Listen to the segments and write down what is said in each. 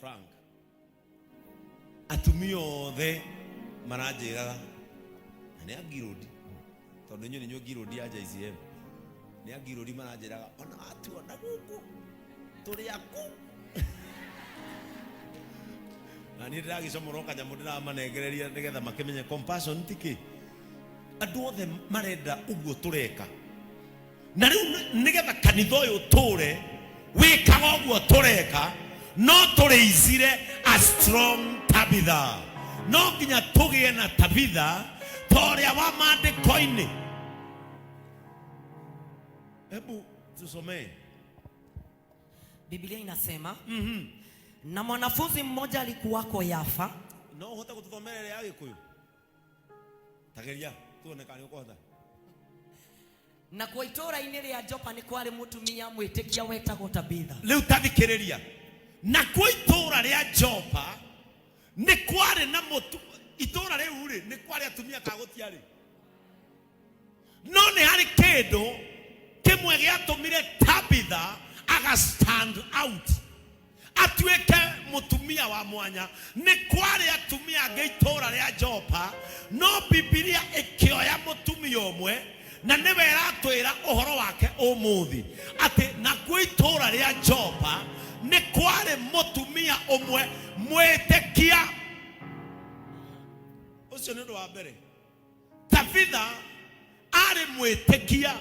Frank, atumia othe maranjĩraga na nĩ angirũndi, tondũ inyuĩ nĩ inyuĩ ngirũndi ya JCM, nĩ angirũndi maranjĩraga ona watuona gũkũ tũrĩ aku. Na niĩ ndĩragĩcomora o kanyamũ ndĩramanengereria nĩgetha makĩmenye compassion ti kĩ. Andũ othe marenda ũguo tũreka. Na rĩu nĩgetha kanitha ũyũ ũtũre wĩkaga ũguo tũreka, no tũrĩicire a strong Tabitha. No nginya tũgĩe na Tabitha ta ũrĩa wa maandĩko-inĩ. Hebu tusomee. Biblia inasema, na mwanafunzi mmoja alikuwako Yafa. No ũhote gũtũthomera ĩrĩa ya Gĩkũyũ? Tageria tuone kana nĩ ũkũhota. Nakuo itũũra-inĩ rĩa Jopa nĩ kwarĩ mũtumia mwĩtĩkia wetagwo Tabitha. Rĩu ta thikĩrĩria. Nakuo itũũra rĩa Jopa nĩ kwarĩ na mũtu itũũra rĩu rĩ nĩ kwarĩ atumia kana gũtiarĩ? No nĩ harĩ kĩndũ kĩmwe gĩatũmire Tabitha aga stand out, atuĩke mũtumia wa mwanya. Nĩ kwarĩ atumia angĩ itũũra rĩa Jopa, no Bibilia ĩkĩoya mũtumia ũmwe na nĩwe ĩratwĩra ũhoro wake ũmũthĩ, atĩ nakuo itũũra rĩa Jopa nĩ kwarĩ mũtumia ũmwe mwĩtĩkia. Ũcio nĩ ũndũ wa mbere. Tabitha arĩ mwĩtĩkia.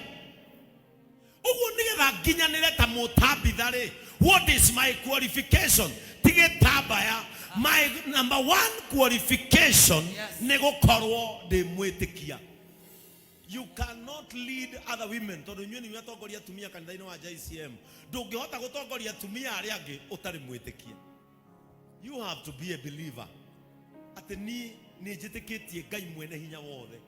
Ũguo nĩgetha nginyanĩre ta mũtabitha rĩ, what is my qualification? Ti gĩtambaya. My number one qualification nĩ gũkorwo ndĩ mwĩtĩkia. You cannot lead other women, tondũ inyuĩ nĩ atongoria atumia kanitha-inĩ wa JCM. Ndũngĩhota gũtongoria atumia arĩa angĩ ũtarĩ mwĩtĩkia. You have to be a believer. Atĩ niĩ nĩ njĩtĩkĩtie Ngai mwene hinya wothe,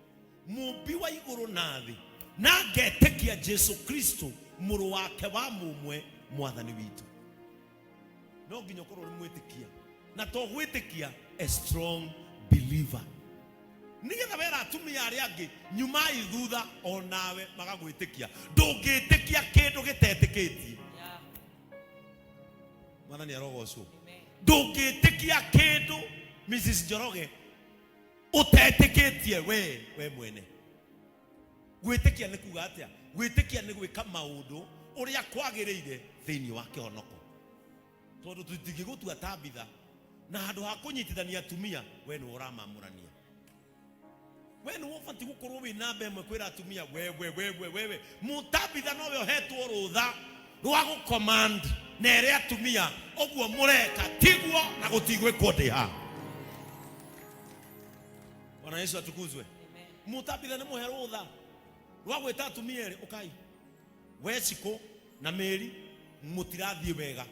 mũmbi wa igũrũ na thĩ, na ngetĩkia Jesu Kristo mũrũ wake wa mũmwe mwathani witũ. No nginya ũkorwo ũrĩ mwĩtĩkia, na to gwĩtĩkia, a strong believer, nĩgetha wera atumia arĩa angĩ nyumai thutha o nawe magagwĩtĩkia. Ndũngĩtĩkia kĩndũ gĩtetĩkĩtie. Mwathani arogocwo. Ndũngĩtĩkia kĩndũ, Mrs Njoroge, ũtetĩkĩtie we mwene. Gwĩtĩkia nĩ kuga atĩa? Gwĩtĩkia nĩ gwĩka maũndũ ũrĩa kwagĩrĩire thĩinĩ wa kĩhonoko, tondũ tũtingĩgũtua Tabitha na handũ ha kũnyitithania atumia we nĩwe ũramamũrania. We nĩwe ũbatiĩ gũkorwo wĩ namba ĩmwe kwĩra atumia wewe wewe wewe. Mũtabitha nowe ũhetwo rũtha rwa gũcommand na ere atumia ũguo mũreka tiguo na gũtigwĩkwo ndĩ haha. Bwana Yesu atukuzwe. Mũtabitha nĩ mũhe rũtha rwa gwĩta atumia erĩ, ũkai we Cikũ na Mĩri, mũtirathiĩ wega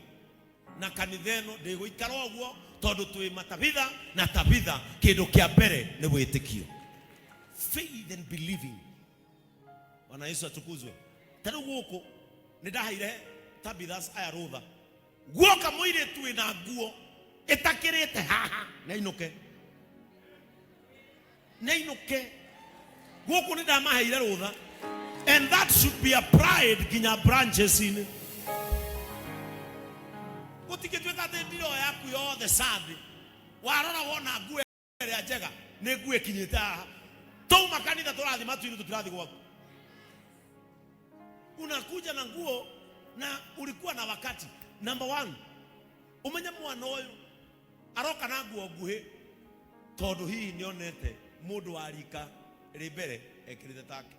na kanitha ĩno ndĩgũikara ũguo, tondũ twĩ matabitha na tabitha kĩndũ kĩa mbere nĩ wĩtĩkio, faith and believing. Bwana Yesu atukuzwe. Ta rĩu gũkũ nĩ ndaheire tabithas aya rũtha, guoka mũirĩtu wĩna nguo ĩtakĩrĩte haha nĩainũke, nĩainũke. Gũkũ nĩ ndamaheire rũtha, and that should be applied nginya branches-inĩ. Gũtingĩtuĩka atĩ ndiro yaku yothe Sunday warora wona nguo ĩrĩa njega nĩ nguo ĩkinyĩte haha. Twauma kanitha tũrathiĩ matu-inĩ, tũtirathiĩ gwaku. Unakuja na nguo na ulikuwa na wakati. Number one, umenye mwana ũyũ aroka na nguo nguhĩ tondũ hihi nĩonete mũndũ wa rika rĩ mbere ekĩrĩte take.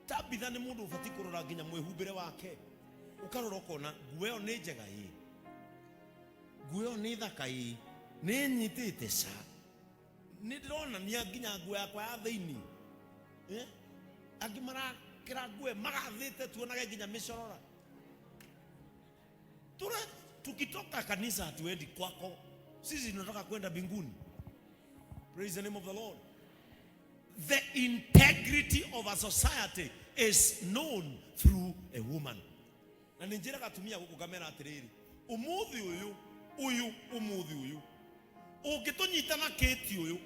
Tabitha nĩ mũndũ ũbatiĩ kũrora nginya mwĩhumbĩre wake, ũkarora ũkona nguo ĩyo nĩ njega ĩ, nguo ĩyo nĩ thaka ĩ, nĩ nyitĩte ca, nĩ ndĩronania nginya nguo yakwa ya thĩinĩ. Angĩ marakĩra nguo magathĩte tuonage nginya mĩcorora. Tura, tukitoka kanisa hatuendi kwako, sisi tunataka kwenda mbinguni. Praise the name of the Lord. The integrity of a society is known through a woman. Na nĩ njĩraga atumia gũkũ ngamera atĩrĩrĩ, ũmũthĩ ũyũ ũyũ ũmũthĩ ũyũ ũngĩtũnyita na kĩti ũyũ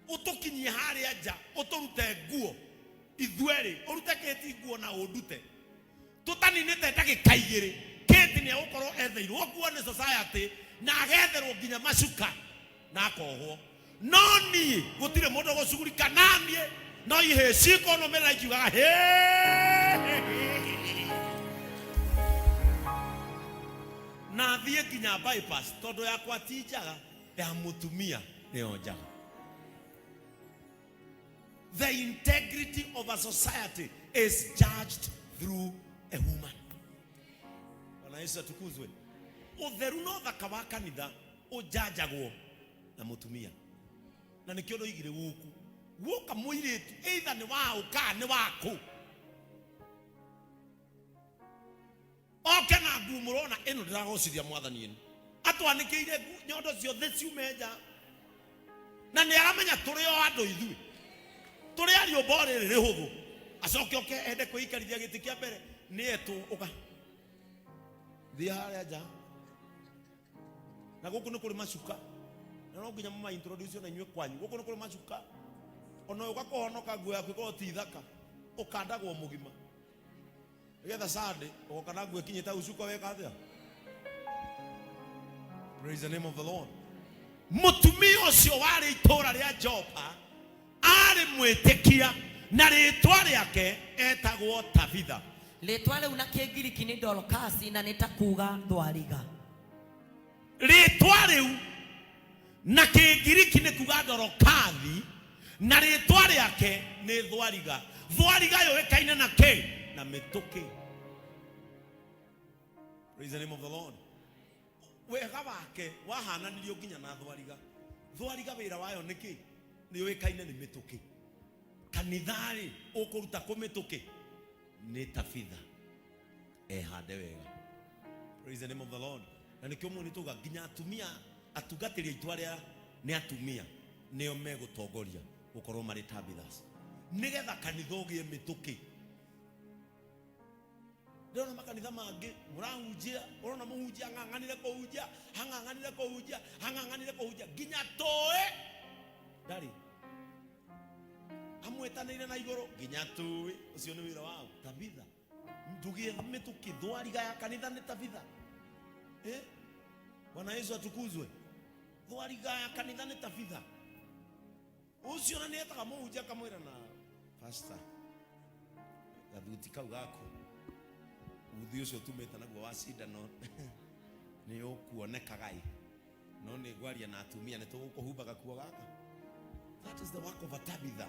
ũtũkinyie harĩa nja ũtũrute nguo ithuerĩ, ũrute kĩti nguo na ũndute, tũtaninĩte ndagĩka igĩrĩ, kĩti Certificate nĩ egũkorwo etheirwo nguo nĩ society na agetherwo nginya macuka na akohwo. No niĩ gũtirĩ mũndũ ũgũcugurika naniĩ, no ihĩĩ cikũnũmĩrĩra ikiugaga hĩ. Na thiĩ nginya bypass tondũ yakwa ti njaga, ya mũtumia nĩyo njaga. The integrity of a society is judged through a woman. Bwana Yesu atukuzwe. Utheru na ũthaka wa kanitha ũjanjagwo na mũtumia. Na nĩkĩo ndoigire gũkũ guoka mũirĩtu either nĩ wa ũka nĩ waku oke na nguo mũrona ĩno ndĩragocithia mwathani ĩno atwanĩkĩire nyondo ciothe ciume nja na nĩ aramenya tũrĩ o andũ ithuĩ tũrĩ a rĩũmba o rĩrĩ rĩhũthũ acoke oke ende kwĩikarithia gĩtĩ kĩa mbere nĩ etwo ũka thiĩ harĩa nja na gũkũ nĩ kũrĩ macuka na no nginya mama introduce na inyuĩ kwanyu gũkũ nĩ kũrĩ macuka ona ũka kũhonoka nguo yaku ĩkorwo ti thaka ũkandagwo mũgima Nĩgetha Sunday ũgoka na nguo ĩkinyĩte hau cuka weka atĩa? Praise the name of the Lord. Mũtumia ũcio warĩ itũũra rĩa Jopa arĩ mwĩtĩkia na rĩtwa rĩake etagwo Tabitha. Rĩtwa rĩu na Kĩngiriki nĩ Dorokasi na nĩ ta kuuga thwariga. Rĩtwa rĩu na Kĩngiriki nĩ kuga Dorokathi na rĩtwa rĩake nĩ thwariga. Thwariga yũĩkaine na kĩ? Na mĩtũkĩ. Praise the name of the Lord. Wega wake wahananirio nginya na thwariga. Thwariga wĩra wayo nĩ kĩ? Nĩ yũĩkaine nĩ mĩtũkĩ. Kanitha-rĩ, ũkũruta kũ mĩtũkĩ? Nĩ Tabitha. Ehande wega. Praise the name of the Lord. Na nĩkĩo mũndũ tuga nginya atumia atungatĩri aitũ arĩa nĩ atumia nĩo megũtongoria gũkorwo marĩ Tabithas nĩgetha kanitha ũgĩe mĩtũkĩ. Ndĩrona makanitha mangĩ mũrahunjia, ũrona mũhunjia ang'ang'anire kũhunjia, ang'ang'anire kũhunjia, ang'ang'anire kũhunjia nginya tũĩ ndarĩ amwĩtanĩire na igũrũ nginya tũĩ. Ũcio nĩ wĩra wao Tabitha. Ndũgĩe mĩtũkĩ, thwariga ya kanitha nĩ Tabitha. Eh? Bwana Yesu atukuzwe. Thwariga ya kanitha nĩ Tabitha. Ũcio na nĩetaga mũhunjia akamwĩra na pastor gathuti kau gaku uthi ũcio ũtumĩte naguo wa cindano nĩ ũkuonekaga ĩ no nĩ ngwaria na atumia nĩ tũgũkũhumba gakuo gaka. That is the work of a Tabitha.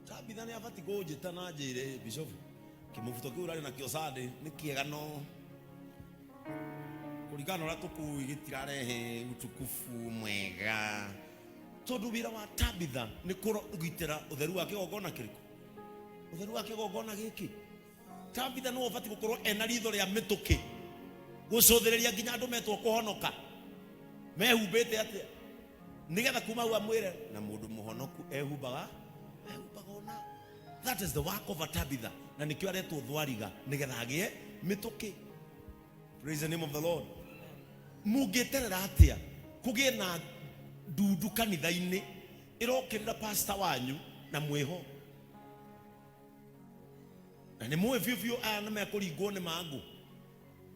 Tabitha nĩ abati kũnjĩta na njĩre bishop kĩmũbuto kĩu ũrarĩ nakĩo Sunday nĩ kĩega no kũringana na ũrĩa tũkũĩ gĩtirarehe utukufu mwega tondũ wĩra wa Tabitha nĩ kũgitĩra ũtheru wa kĩgongona kĩrĩkũ ũtheru wa kĩgongona gĩkĩ Tabitha nĩwe ũbatiĩ gũkorwo ena ritho rĩa mĩtũkĩ gũcũthĩrĩria nginya andũ metwo kũhonoka mehumbĩte atĩa nĩgetha kuma hau amwĩre na mũndũ mũhonoku ehumbaga ehumbaga ũna. That is the work of a Tabitha, na nĩkĩo aretwo thwariga nĩgetha agĩe mĩtũkĩ. Praise the name of the Lord. Mũngĩterera atĩa kũgĩe na ndundu kanitha-inĩ ĩrokĩrĩra pastor wanyu na mwĩho na nĩ mũĩ biũ biũ aya nĩ mekũringwo nĩ mangũ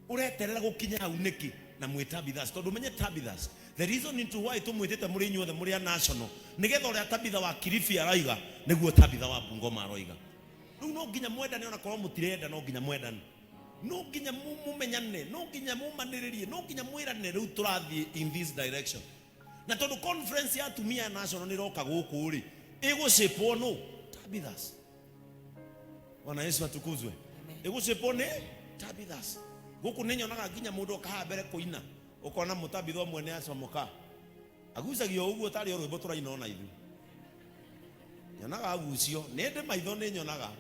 ũreterera gũkinya hau nĩkĩ na mwĩ Tabithas tondũ menye Tabithas the reason into why tũmwĩtĩte mũrĩ inyuothe mũrĩ a national nĩgetha ũrĩa Tabitha wa Kilifi araiga nĩguo Tabitha wa Bungoma aroiga rĩu no nginya mwendane ona korwo mũtirenda no nginya mwendane no nginya mũmenyane no nginya mũmanĩrĩrie no nginya mwĩrane rĩu tũrathiĩ in this direction na tondũ conference ya atumia ya national nĩ ĩroka gũkũ rĩ ĩgũcĩpwo nũ Tabithas. Bwana Yesu atukuzwe. Ĩgũcĩpwo nĩ Tabithas. Gũkũ nĩ nyonaga nginya mũndũ oka haha mbere kũina ũkona mũtabitha ũmwe nĩ acomoka agucagio ũguo tarĩ o rwĩmbo tũraina ona ithuĩ nyonaga agucio nĩ ndĩ maitho nĩ nyonaga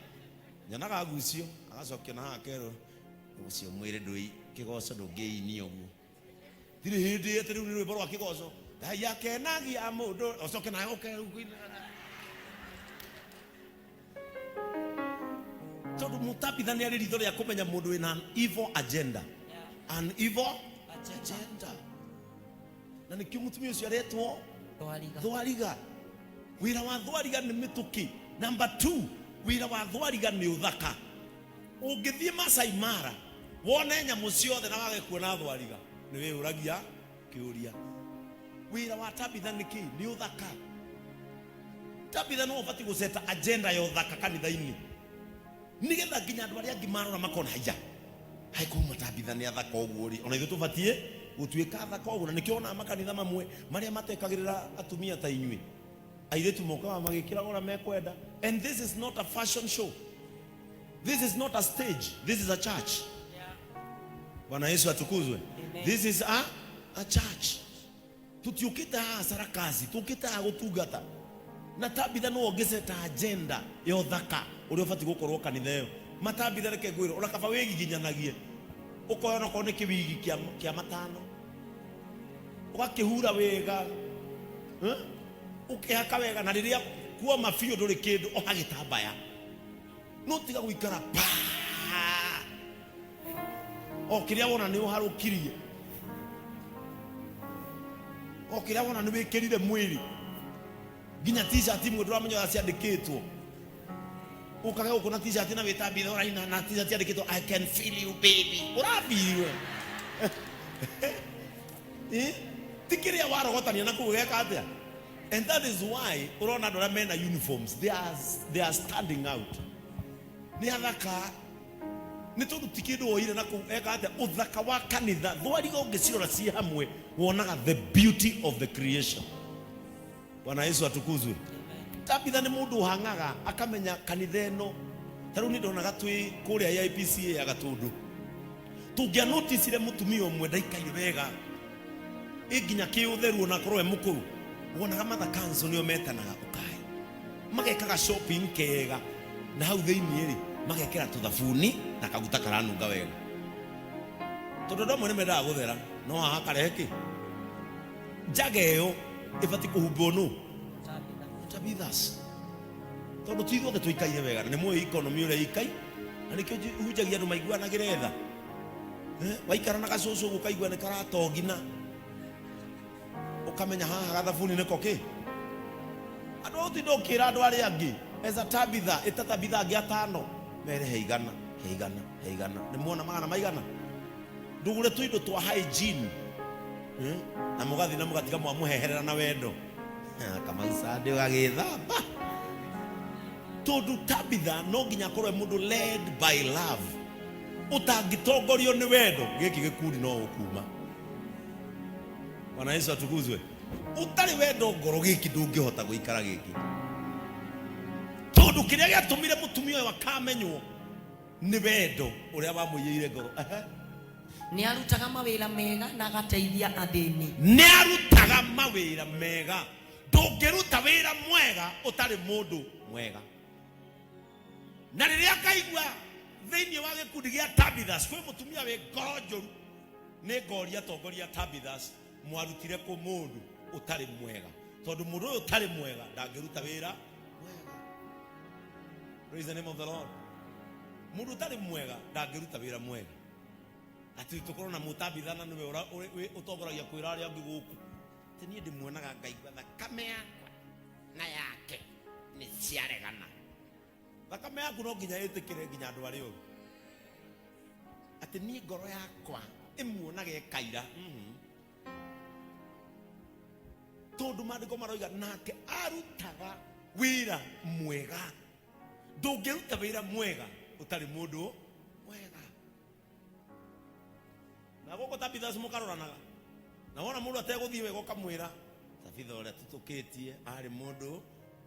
nyonaga agucio agacokia na haha kerwo ũcio mwĩrĩ ndũi kĩgoco ndũngĩinia ũguo Ndirĩ hĩndĩ atĩ rĩu nĩ rwĩmbo rwa kĩgoco. Ngai akenagia mũndũ ũcoke nawe ũke rĩu kũina. Tondũ mũtabitha nĩ arĩ ritho rĩa kũmenya mũndũ wĩna an evil agenda. An evil agenda. Na nĩkĩo mũtumia ũcio aretwo Thwariga. Thwariga. Wĩra wa thwariga nĩ mĩtũkĩ. Number 2, wĩra wa thwariga nĩ ũthaka. Ũngĩthiĩ Masai Mara wone nyamũ ciothe na wage kuona thwariga, nĩ wĩyũragia kĩũria. Wĩra wa Tabitha nĩ kĩ? Nĩ ũthaka. Tabitha no ũbatiĩ gũceta agenda ya ũthaka kanitha-inĩ, nĩgetha nginya andũ arĩa angĩ marora makona, haiya, hai kuma Tabitha nĩ athaka ũguo rĩ, ona ithuĩ tũbatiĩ gũtuĩka athaka ũguo. Na nĩkĩo wonaga makanitha mamwe marĩa matekagĩrĩra atumia ta inyuĩ, airĩtu mokaga magĩkĩraga ũrĩa mekwenda. And this is not a fashion show, this is not a stage, this is a church. Bwana Yesu atukuzwe. Amen. This is a church. Tutiũkĩte haha sarakazi, tũkĩte haha gũtungata. Na Tabitha no ũngĩceta agenda ya ũthaka ũrĩa ũbatiĩ gũkorwo kanitha ĩyo. Matabitha, reke ngwĩre, ona kaba wĩgiginyanagie, ũkoya onakorwo nĩ kĩwigi kĩa matano, ũgakĩhura wega, eh? Ũkĩhaka wega, na rĩrĩa kuoma biũ ndũrĩ kĩndũ, oha gĩtambaya, no tiga gũikara pa o kĩrĩa wona nĩ ũharũkirie, o kĩrĩa wona nĩ wĩkĩrire mwĩrĩ, nginya t-shirt imwe ndũramenya ũrĩa ciandĩkĩtwo. Ũkage gũkũ na t-shirt na wĩtambitha ũraina na t-shirt yandĩkĩtwo "I can feel you, baby". Ũrabiriwe. Eh? Ti kĩrĩa warogotania na kũu geka atĩa. And that is why ũrona andũ arĩa mena uniforms, they are standing out, nĩ athaka, nĩ tondũ ti kĩndũ woire na kũu eka atĩa. Ũthaka wa kanitha, thwariga ũngĩcirora ciĩ hamwe, wonaga the beauty of the creation. Bwana Yesu atukuzwe. Tabitha nĩ mũndũ ũhang'aga akamenya kanitha ĩno. Ta rĩu nĩ ndonaga twĩ kũrĩa AIPCA ya Gatũndũ, tũngĩanoticire mũtumia ũmwe ndaikaire wega, ĩ nginya kĩũtheru, ona akorwo e mũkũrũ. Wonaga mother council nĩo metanaga, ũkai, magekaga shopping kega, na hau thĩinĩ rĩ, magekĩra tũthabuni na kaguta karanunga wega, tondũ andũ amwe nĩ mendaga gũthera, no haha karehe kĩ njaga ĩyo ĩbatiĩ kũhumbwo nũ? Tabithas, tondũ ti ithuothe tũikaire wega, na nĩ mũĩ economy ũrĩa ikai, na nĩkĩo hunjagia andũ maiguanagĩre tha. Eh, waikara na gacũcũ ũguo ũkaigua nĩ karatongina, ũkamenya haha gathabuni nĩko kĩ andũ ũtinda ũkĩra andũ arĩa angĩ. Eza Tabitha, ĩta Tabitha angĩ atano, mere heigana heigana heigana, nĩ muona magana maigana, ndũgũre tũindo twa hygiene. Eh, na mũgathi na mũgatiga mwamũheherera na wendo. Kamaicandĩ ũgagĩthamba, tondũ Tabitha no nginya akorwo e mũndũ led by love. Ũtangĩtongorio nĩ wendo, gĩkĩ gĩkundi no ũkuma. Bwana Yesu atukuzwe. Ũtarĩ wendo ngoro, gĩkĩ ndũngĩhota gũikara gĩkĩ, tondũ kĩrĩa gĩatũmire mũtumia ũyũ akamenywo nĩ wendo ũrĩa wamũiyĩire ngoro. Ehe. Nĩ arutaga mawĩra mega na agateithia athĩni. Nĩ arutaga mawĩra mega. Ndũngĩruta wĩra mwega ũtarĩ mũndũ mwega. Na rĩrĩa ngaigua thĩinĩ wa gĩkundi gĩa Tabithas kwĩ mũtumia wĩ ngoro njũru, nĩ ngoria atongoria Tabithas, mwarutire kũ mũndũ ũtarĩ mwega? Tondũ mũndũ ũyũ ũtarĩ mwega ndangĩruta wĩra mwega. Praise the name of the Lord. Mũndũ ũtarĩ mwega ndangĩruta wĩra mwega. Atĩ tũkorwo na mũtabitha na nĩwe ũtongoragia kwĩra arĩa angĩ gũkũ atĩ niĩ ndĩmuonaga ngaigua thakame yakwa na yake nĩ ciaregana. Thakame yaku no nginya ĩtĩkĩre nginya andũ arĩa oru, atĩ niĩ ngoro yakwa ĩmuonaga ĩkaira. Tondũ maandĩko maroiga nake arutaga wĩra mwega. Ndũngĩruta wĩra mwega ũtarĩ mũndũ mwega. Na gũkũ Tabithas mũkaroranaga, na wona mũndũ ategũthiĩ wega, ũkamwĩra, Tabitha ũrĩa tũtũkĩtie arĩ mũndũ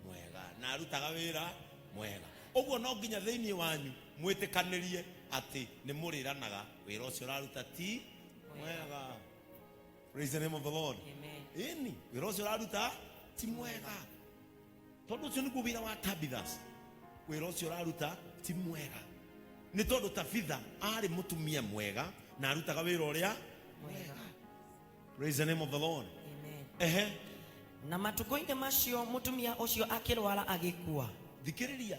mwega na arutaga wĩra mwega. Ũguo no nginya thĩinĩ wanyu mwĩtĩkanĩrie atĩ nĩ mũrĩranaga, wĩra ũcio ũraruta ti mwega. Praise the name of the Lord. Amen. Ĩni, wĩra ũcio ũraruta ti mwega, tondũ ũcio nĩguo wĩra wa Tabithas. Wĩra ũcio ũraruta ti mwega, nĩ tondũ Tabitha arĩ mũtumia mwega na arutaga wĩra ũrĩa mwega. Praise the name of the Lord. Amen. Ehe. Na matukũ-inĩ macio mũtumia ũcio akĩrwara agĩkua. Thikĩrĩria,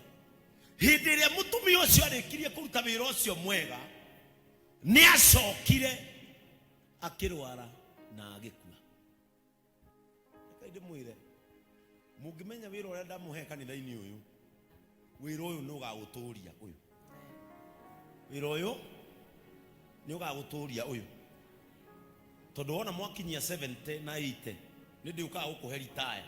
hĩndĩ ĩrĩa mũtumia ũcio arĩkirie kũruta wĩra ũcio mwega, nĩ acokire akĩrwara na agĩkua. Reke ndĩmwĩre, mũngĩmenya wĩra ũrĩa ndamũhe kanitha-inĩ ũyũ, wĩra ũyũ nĩ ũgagũtũria ũyũ. Wĩra ũyũ nĩ ũgagũtũria ũyũ, tondũ wona mwakinyia 70 na 80 nĩ ndĩũkaga gũkũhe ritaya.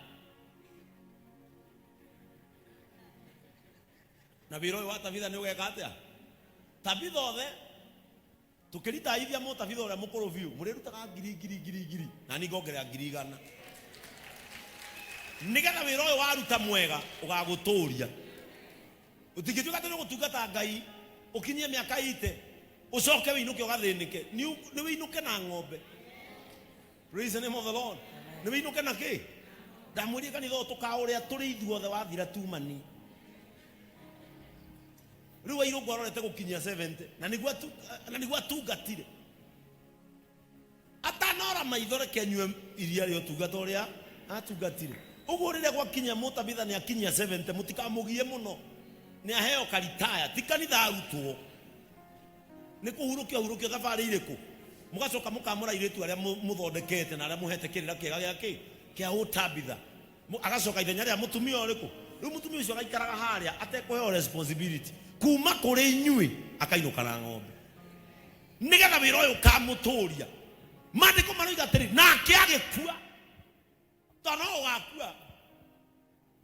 Na wĩra ũyũ wa Tabitha nĩ ũgeka atĩa? Tabitha othe tũkĩritaithia mũtabitha ũrĩa mũkũrũ biũ, mũrĩrutaga ngiri ngiri ngiri ngiri, na niĩ ngongerera 100,000, nĩgetha wĩra ũyũ waruta mwega ũgagũtũria. Ũtingĩtuĩka atĩ nĩ ũgũtungata Ngai ũkinyie mĩaka ite, ũcoke wĩinũke ũgathĩnĩke. Nĩ wĩinũke na ng'ombe. Praise the name of the Lord. Nĩ wĩinũke na kĩ? Ndamwĩrire kanitha ũyũ tũkaũrĩa tũrĩ ithuothe wathira tumani. Rĩu Wairũngũ arorete gũkinyia 70 na nĩguo na nĩguo atungatire. Atanora maitho, reke anyue iria rĩa ũtungata ũrĩa atungatire. Ũguo rĩrĩa gwakinya mũtabitha nĩ akinyia 70, mũtikamũgie mũno, nĩ aheo karitaya. Ti kanitha arutwo, nĩ kũhurũkio ahurũkio thabarĩ irĩkũ. Mũgacoka mũkamũra airĩtu arĩa mũthondekete na arĩa mũhete kĩrĩra kĩega gĩa kĩ kĩa ũtabitha. Agacoka ithenya rĩa mũtumia ũrĩkũ? Rĩu mũtumia ũcio agaikaraga harĩa atekũheo responsibility kuma kũrĩ inyuĩ, akainũka na ng'ombe, nĩgetha wĩra ũyũ ũkamũtũria. Maandĩko maroiga atĩrĩ, nake agĩkua. Tondũ no ũgakua,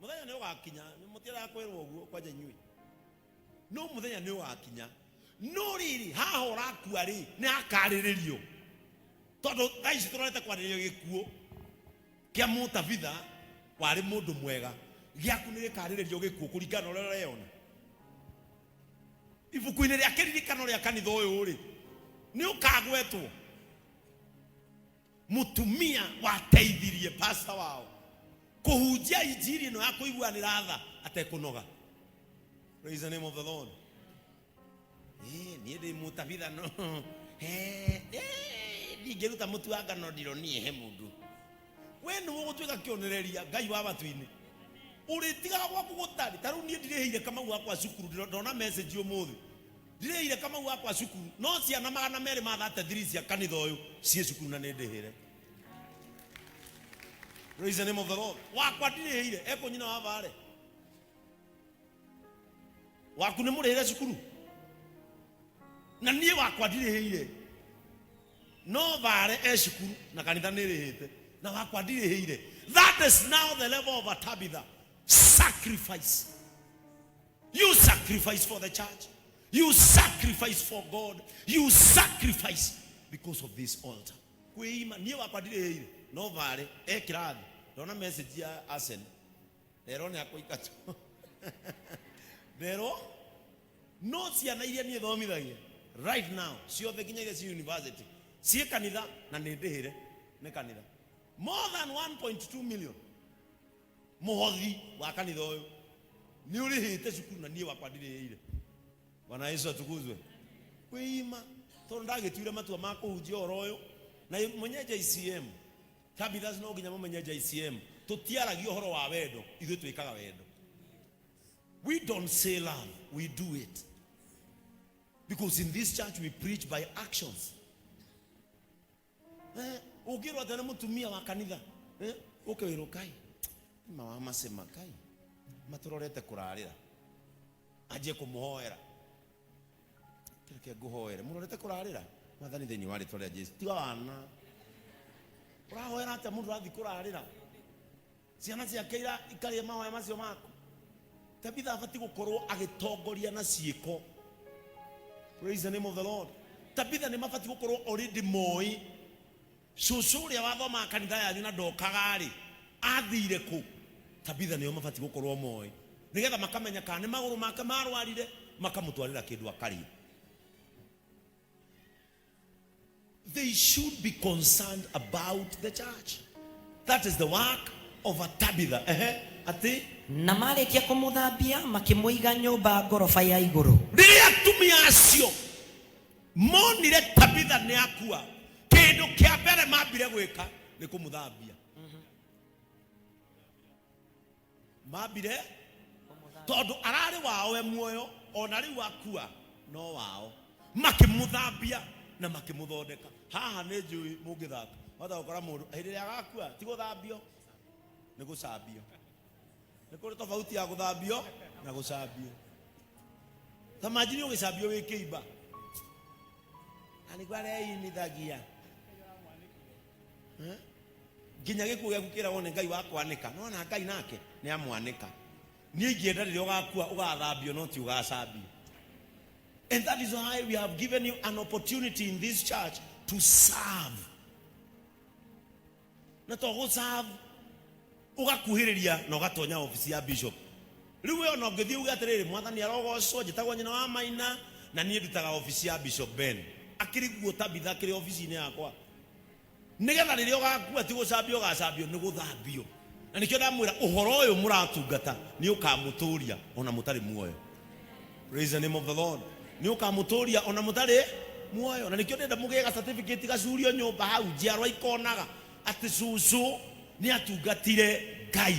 mũthenya nĩ ũgakinya. Mũtiendaga kwĩrwo ũguo kwanja inyuĩ, no mũthenya nĩ ũgakinya. No rĩrĩ, haha ũrakua rĩ, nĩ hakarĩrĩrio, tondũ thaa ici tũrorete kwarĩrĩrio gĩkuũ kĩa mũtabitha warĩ mũndũ mwega. Gĩaku nĩ gĩkarĩrĩrio gĩkuũ kũringana na ũrĩa ũreyona ibuku-inĩ rĩa kĩririkano rĩa kanitha ũyũ rĩ, nĩ ũkagwetwo mũtumia wateithirie pasta wao kũhunjia injiri ĩno ya kũiguanĩra tha atekũnoga. Praise the name of the Lord. Niĩ ndĩ mũtabitha, no ndingĩruta mũtu wa ngano ndironie he mũndũ. We nĩwe ũgũtuĩka kĩonereria Ngai wa matu-inĩ, ũrĩtigaga gwaku gũtarĩ. Ta rĩu niĩ ndirĩhĩire Kamau wakwa cukuru. Ndona message ũmũthĩ, ndirĩhĩire Kamau wakwa cukuru, no ciana 233 cia kanitha ũyũ ciĩ cukuru na nĩ ndĩhĩre. Praise the name of the Lord. Wakwa ndirĩhĩire, ekũ nyina wa bare waku nĩ mũrĩhĩre cukuru, na niĩ wakwa ndirĩhĩire, no bare e cukuru na kanitha nĩ rĩhĩte, na wakwa ndirĩhĩire. That is now the level of a Tabitha. Sacrifice. You sacrifice for the church, you sacrifice for God, you sacrifice because of this altar. Kwĩima. Niĩ wakwa ndirĩhĩire, no bare e kĩrathi. Ndona message ya Arsenal, rero nĩ akũingatwo rero, no ciana iria niĩ thomithagia right now ciothe, nginya iria ci university, ciĩ kanitha na nĩ ndĩhĩre nĩ kanitha. More than 1.2 million mũhothi wa kanitha ũyũ nĩ ũrĩhĩte cukuru, na niĩ wakwa ndirĩhĩire. Bwana Yesu atukuzwe. Kwĩima, tondũ ndagĩtuire matua ma kũhunjia ũhoro ũyũ na mwenye JCM. Tabithas, no nginya mũmenye JCM tũtiaragia ũhoro wa wendo, ithuĩ twĩkaga wendo. We don't say love, we do it, because in this church we preach by actions. Ũngĩrwo atĩa nĩ mũtumia wa kanitha, ũke wĩrwo kai ma wa macema kai matũrorete kũrarĩra, anjie kũmũhoera, reke ngũhoere mũrorete kũrarĩra, Mwathani, thĩinĩ wa rĩtwa rĩa Jesu. Tiga wana ũrahoera atĩa mũndũ ũrathiĩ kũrarĩra ciana ciake ira ikarĩa mahoya macio maku. Tabitha abatiĩ gũkorwo agĩtongoria na ciĩko. Praise the name of the Lord. Tabitha nĩ mabatiĩ gũkorwo already moĩ cũcũ ũrĩa wathomaga kanitha yanyu na ndokaga rĩ, athire kũ. Tabitha nĩo mabatiĩ gũkorwo moĩ, nĩgetha makamenya kana nĩ magũrũ make marwarire, makamũtwarĩra kĩndũ akarĩa. They should be concerned about the church. That is the work of a Tabitha. Ehe, atĩ Na marĩkia kũmũthambia, makĩmũiga nyũmba ngoroba ya igũrũ. Rĩrĩa atumia acio monire Tabitha nĩ akua, kĩndũ kĩa mbere mambire gwĩka nĩ kũmũthambia. Mambire, tondũ ararĩ wao e muoyo, ona rĩu akua no wao. Makĩmũthambia na makĩmũthondeka. Haha nĩ njũĩ mũngĩthaka wahota gũkora mũndũ hĩndĩ ĩrĩa agakua ti gũthambio, nĩ gũcambio. Nĩ kũrĩ tofauti ya gũthambio na gũcambio. Ta manjini ũgĩcambio wĩ kĩimba. Na nĩguo areyimithagia. Eh? Nginya gĩkuũ gĩaku kĩragwo nĩ Ngai wa kwanĩka. Nona Ngai nake nĩ amwanĩka. Niĩ ingĩenda rĩrĩa ũgakua ũgathambio no ti ũgacambio. And that is why we have given you an opportunity in this church to serve. Na to gũ serve ũgakuhĩrĩria na ũgatonya obici ya bishop. Rĩu we ona ũngĩthiĩ uge atĩrĩrĩ, mwathani arogocwo, njĩtagwo nyina wa Maina na niĩ ndutaga obici ya Bishop Ben. Akĩrĩ guo Tabitha akĩrĩ obici-inĩ yakwa. Nĩgetha rĩrĩa ũgakua ti gũcambio ũgacambio, nĩ gũthambio. Na nĩkĩo ndamwĩra ũhoro ũyũ mũratungata nĩ ũkamũtũria ona mũtarĩ muoyo. Praise the name of the Lord. Nĩ ũkamũtũria ona mũtarĩ muoyo. Na nĩkĩo ndĩrenda mũgĩe ga certificate gacurio nyũmba hau njiarwa ikonaga atĩ cũcũ nĩ atungatire Ngai.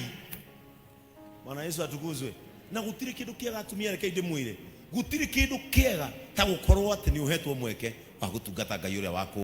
Bwana Yesu atukuzwe. Na gũtirĩ kĩndũ kĩega atumia, rekei ndĩmwĩre, gũtirĩ kĩndũ kĩega ta gũkorwo atĩ nĩ ũhetwo mweke wa gũtungata Ngai ũrĩa wa kũũmba.